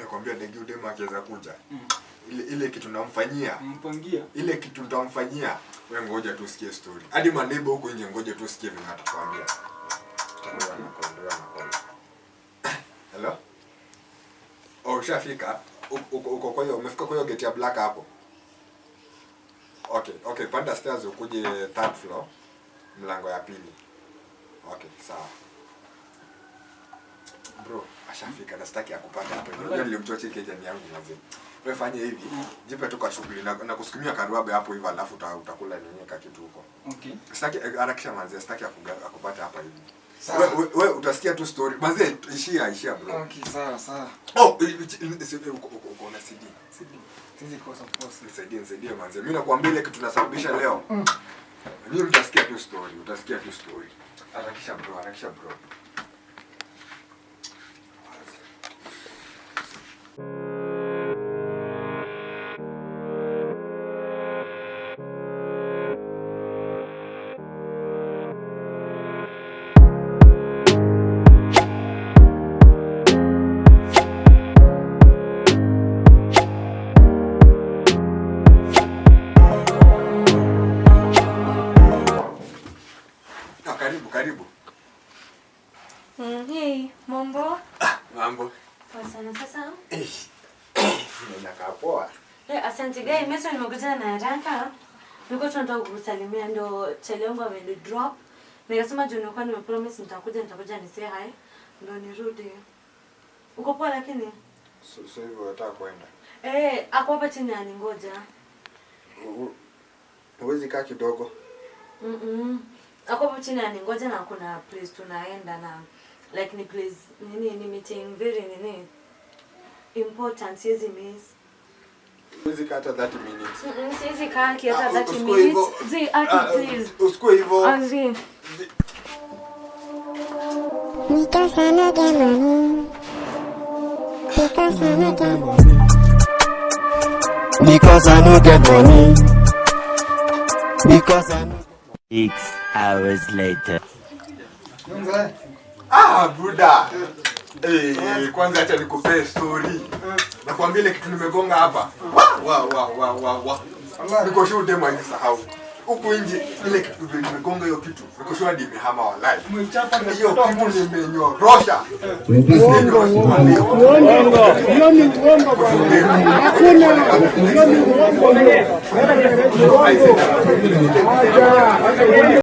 Nakwambia degi udema akiweza kuja. Ile kitu namfanyia. Mpangia. Ile kitu nitamfanyia. Wewe ngoja tu usikie story. Hadi maneighbor huko nje ngoja tu usikie vile atakwambia. Ndio anakwambia, ndio anakwambia. Hello? Oh, ushafika? Uko kwa hiyo umefika kwa hiyo gate ya black hapo? Okay, okay, panda stairs ukuje third floor, mlango ya pili. Okay, sawa. Bro, ashafika na sitaki akupate hapo. Unajua nilimchocha kijani yangu mzee. Wewe fanya hivi, jipe tu kwa shughuli na kusukumia karuabe hapo hivi alafu utakula nini ka kitu huko. Okay. Sitaki harakisha manze, sitaki akupate hapa hivi. Sawa. We utasikia tu story. Manze, ishia ishia bro. Okay, sawa sawa. Oh, uko na CD. CD. Siwezi kosa kosa. Nisaidie, nisaidie manze. Mimi nakwambia ile kitu nasababisha leo. Mimi mtasikia tu story, utasikia tu story. Harakisha bro, harakisha bro. Ah, karibu, karibu. Hey, mambo? Mambo. Poa sana sasa. Eh. Inakaa poa. Eh, asante guy, mimi sasa nimekuja na haraka. Nilikuwa tunataka kukusalimia ndo chele yangu ameni drop. Nikasema juu nilikuwa nimepromise nitakuja ni say hi. Ndo nirudi. Uko poa lakini? So hivyo unataka kwenda. Eh, ako hapa chini aningoja. Huwezi kaa kidogo? Ako hapa chini aningoja na kuna place tunaenda na like ni place nini ni meeting very nini important, siwezi miss. Huwezi kaa hata 30 minutes. Siwezi kaa hata Ah, 30 usikue minutes. hivyo. Zi, Aki, Ah, please. usikue hivyo. Azi. Zi- Because I no get money. Because I no get money. Because I no get money. Because I no 6 hours later. Mzee. Ah, buda. Eh, kwanza acha nikupee story. Nakwambia ile kitu nimegonga hapa. Wa wa wa wa wa. Niko sure demu hajisahau. Huku nje ile kitu vile nimegonga hiyo kitu. Niko sure hadi imehama walai. Umechapa na Hiyo kutoa kitu moshi. nimenyorosha. Uongo, uongo. Hiyo ni uongo bwana. Hakuna, hiyo ni uongo. Uongo.